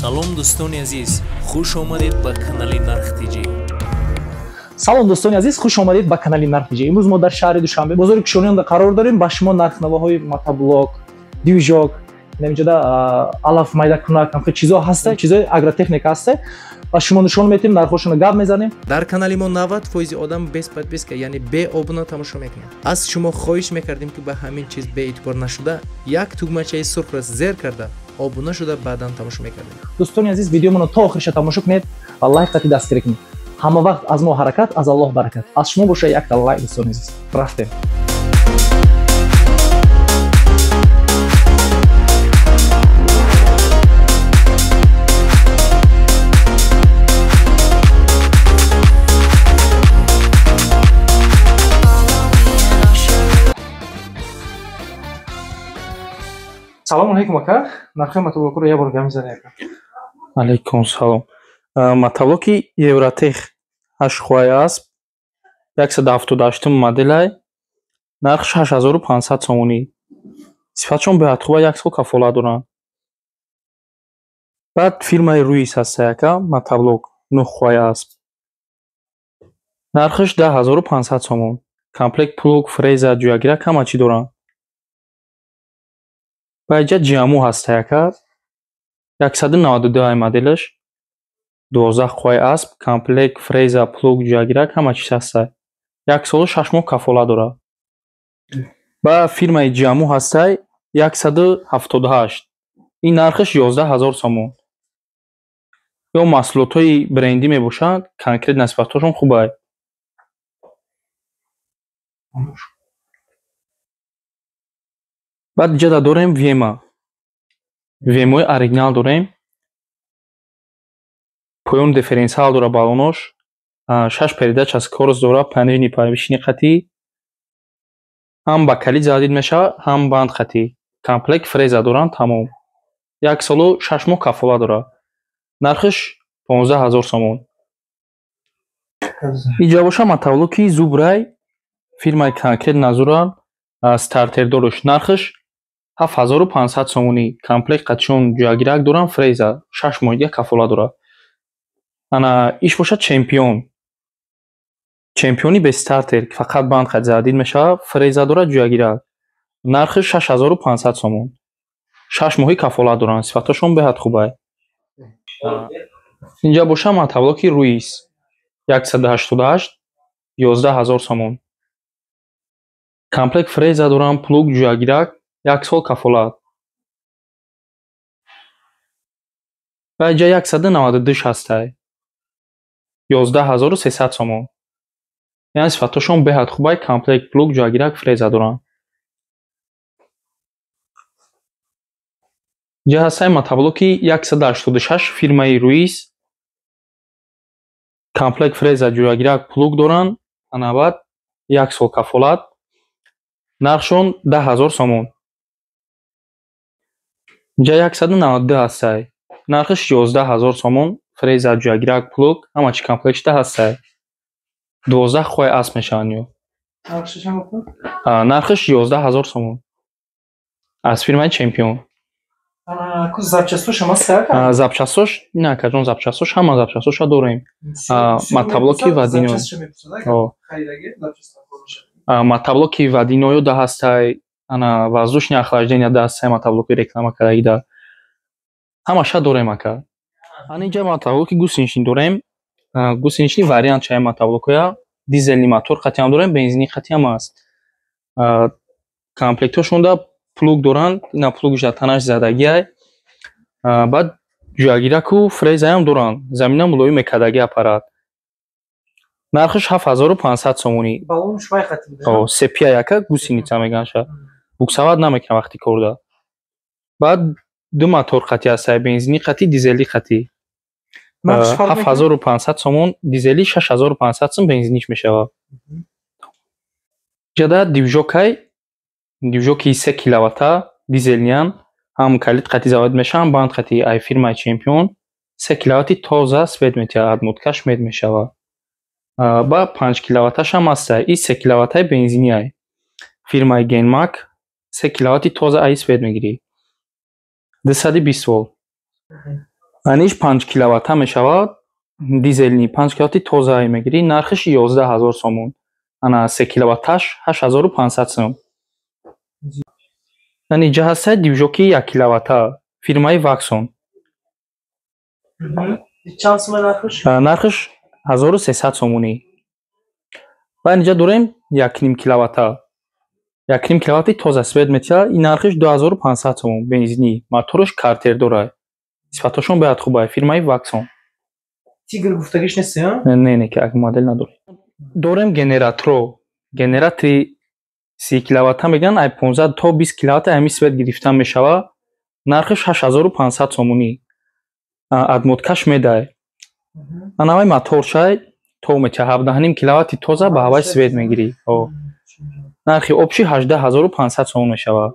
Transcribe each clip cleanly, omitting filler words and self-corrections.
Салом дӯстони азиз, хуш омадед ба канали Нарх ТЖ. Салом дӯстони азиз, хуш омадед ба канали Нарх ТЖ. Имрӯз мо дар шаҳри Душанбе, бозори Кишониёнда қарор дорем. Ба шумо нархнавоҳои мотоблок, движок, инҷода алаф майдакунак, ҳамхел чизо ҳаста, чизои агротехника ҳаста. Ба шумо нишон метем, нархҳошонро гап мезанем. Дар канали мо 90% одам без подписка, яъне беобуна тамошо мекунад. Аз шумо хоҳиш мекардем, ки ба ҳамин чиз беэътибор нашуда, як тугмачаи сурхро зер карда, обуна шуда, баъдан тамошо мекардем. Дӯстони азиз, видеомонро то охириша тамошо кунед ва лайк қати дастгирӣ кунед. Ҳама вақт аз мо ҳаракат, аз Аллоҳ баракат. Аз шумо боша якта лайк, дӯстони азиз. Рафтем. Салом алейкум, ака. Нархи мотоблокро як бор гап мезанед, ака. Алейкум салом. Мотоблоки Евротех 8 қувваи асп, 178 моделай, нархш 8500 сомонӣ. Сифатшон беҳад хуба, як сол кафолат доранд. Баъд фирмаи Руис ҳаста, ака, мотоблок 9 қувваи асп. Нархаш 10500 сомон. Комплект плуг, фреза, ҷӯягирак ҳама чӣ доранд. Ба инҷа Ҷиаму ҳаста, ака, 192 моделаш, 12 қувваи асп, комплект, фреза, плуг, ҷӯягирак ҳама чиз ҳаста. 1 солу 6 моҳ кафолат дорад. Ба фирмаи Ҷиаму ҳастай 178. Ин нархаш 11000 сомон. Ё маҳсулотҳои брендӣ мебошанд, конкретно сифатҳошон хубай. Баъд иҷода дорем Вема. Вемои оригинал дорем. Поён дифференсиал дора балонош, 6 передача скорость дора, понижний повышенный қатӣ. Ҳам ба калид задид мешавад, ҳам банд қатӣ. Комплект фреза доранд тамом. 1 солу 6 моҳ кафолат дорад. Нархаш 15000 сомон. Иҷа боша мотоблоки Зубрай, фирмаи конкрет назуран, стартердорш, нархаш 7500 сомонӣ. Комплект қатишон ҷӯягирак доранд, фреза, 6 моҳ дига кафолат дорад. Ана иш бошад чемпион. Чемпиони без стартер, фақат банд қат задид мешавад, фреза дорад, ҷӯягирак. Нархаш 6500 сомон. 6 моҳи кафолат доранд, сифатҳошон беҳад хубай. Инҷа боша мотоблоки Руис 188, 11000 сомон. Комплект фреза доранд, плуг, ҷӯягирак, 1 сол кафолат. Ва инҷа 192 ҳастай. 11300 сомон. Яъне сифатҳошон беҳад хубай, комплект плуг, ҷӯягирак, фреза доранд. Инҷа ҳастай мотоблоки 186 фирмаи Руис. Комплект фреза, ҷӯягирак, плуг доранд, ана баъд 1 сол кафолат. Нархшон 10000 сомон. Инҷа 192 ҳастай. Нархаш 11000 сомон. Фреза, ҷӯягирак, плуг ҳама чӣ комплект шуда ҳастай. 12 қувваи асп мешаванд ё. Нархаш 11000 сомон. Аз фирмаи Чемпион. Запчастош, не акаҷон, запчастош, ҳама запчастоша дорем. Мотоблоки Вадино. Мотоблоки Вадиноё да ҳастай, ана воздушное охлаждение да ҳастай, мотоблоки реклама кардагида. Ҳамаша дорем, ака. Ана инҷа мотоблоки гусеничный дорем. Гусеничный вариант чай мотоблокоя, дизельный мотор қатиам дорем, бензини қатиам аст. Комплектҳошонда плуг доранд, ина плугш дар танаш задагиай. Баъд ҷӯягираку фрезаям доранд, замина мулоим мекардаги аппарат. Нархаш 7500 сомонӣ. Сепия яка гусеница меганша. Буксават намекунад вақти корда. Баъд ду мотор қатӣ ҳастай, бензини қатӣ, дизелӣ қатӣ. 7500 сомон дизелӣ, 6500 сом бензиниш мешавад. Ҷада движокай, движоки 3 киловатта дизелиян, ҳам калид қатӣ завод мешавад, ҳам банд қатӣ, ай фирмаи Чемпион. 3 киловатти тоза свет метиҳад, обмоткаш мед мешавад. Ба 5 киловатташ ҳам ҳастай. И 3 киловаттаи бензиниай. Фирмаи Генмак 3 киловатти тоза ай свет мегирӣ. 220 вол. Аниш 5 киловатта мешавад. Дизелни 5 киловатти тоза мегирӣ, нархиш 11000 сомон. Ана 3 киловатташ 8500 сом. Яъне ҷа ҳаста движоки 1 киловатта фирмаи Ваксон. Чанд сом нархиш? Нархиш 1300 сомонӣ. Баъд инҷа дорем 1.5 киловатта. 1.5 киловатти тоза свет метиҳад, ин нархиш 2500 сомон бензинӣ. Мотораш картер дорад. Сифатошон беҳад хуб аст, фирмаи Ваксон. Тигр гуфтагиш нест, ҳа? Не, не, ки модел надорем. Дорем генераторо. Генератори 30 киловатта мегӯянд, ай 15 то 20 киловатта ҳамин свет гирифта мешавад. Нархиш 8500 сомонӣ. Адмоткаш медаҳад. Анавай моторшай то метиҳад 17.5 киловатти тоза ба ҳавай свет мегирӣ. Нархи обши 18500 сомон мешавад.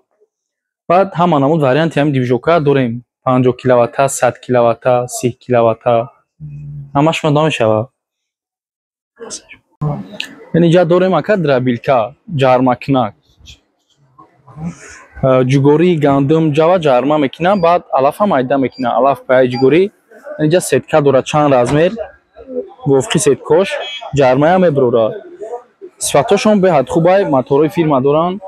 Баъд ҳама намуд варианти ҳамин движока дорем. 50 киловатта, 100 киловатта, 30 киловатта. Ҳамаш мада мешавад. Инҷа дорем ака дробилка, ҷармакунак. Ҷугории гандум ҷава ҷарма мекунад, баъд алаф ҳам майда мекунад. Алаф паяи ҷугорӣ. Инҷа сетка дорад чанд размер. Мувофиқи сеткош ҷармаям мебарорад. Сифатошон беҳад хубай, моторҳои фирма доранд.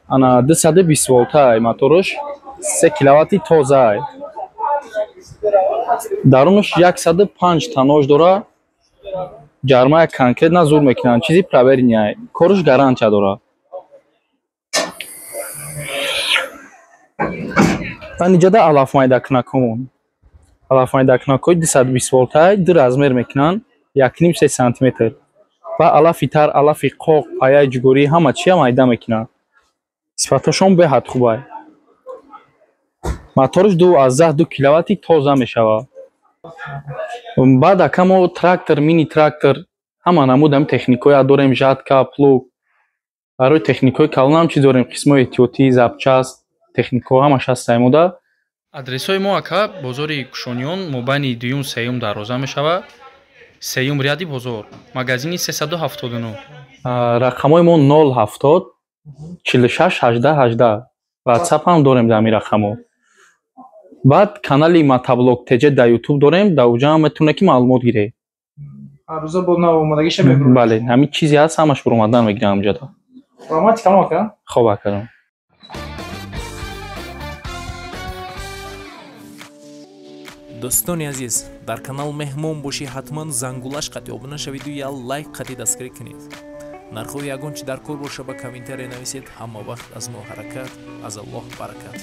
Ана 220 волтай моторош, 3 киловатти тозай. Дарунаш 105 танош дорад. Ҷармая конкретно зур мекунанд, чизи проверенный, кораш гарантия дорад. Ва инҷода алаф майдакунакҳомон. Алаф майдакунакҳои 220 волтай ду размер мекунанд, 1.5-3 сантиметр. Ва алафи тар, алафи қоқ, паяи ҷугорӣ ҳама чия майда мекунанд. Сифатошон беҳад хубай. Мотораш 2.2 киловатти тоза мешавад. Баъд ака мо трактор, мини трактор, ҳама намуд ҳами техникҳоя дорем, жатка, плуг. Барои техникҳои калон ҳам чиз дорем, қисмҳои эҳтиётӣ, запчаст, техникҳо ҳамаш ҳаст аймода. Адресҳои мо ака бозори Кушониён мобайни дуюм сеюм дарвоза мешавад. Сеюм ряди бозор, магазини 379. Рақамҳои мо 070 46 18 18. WhatsApp ҳам дорем дар ҳамин рақамҳо. Баъд канали Мотоблок ТЖ дар YouTube дорем, дар уҷа ҳам метавонед ки маълумот гиред. Ҳар рӯза бо нав омодагиша мебурад. Бале, ҳамин чизе ҳаст, ҳамаш буромадан мегирам ҳамҷода. Раҳмати калом ака. Хоб акарам. Дӯстони азиз, дар канал меҳмон бошӣ, ҳатман зангулаш қати обуна шавиду я лайк қати дастгирӣ кунед. Нархҳои ягон чи дар кор боша ба комментария нависед. Ҳама вақт аз мо ҳаракат, аз Аллоҳ баракат.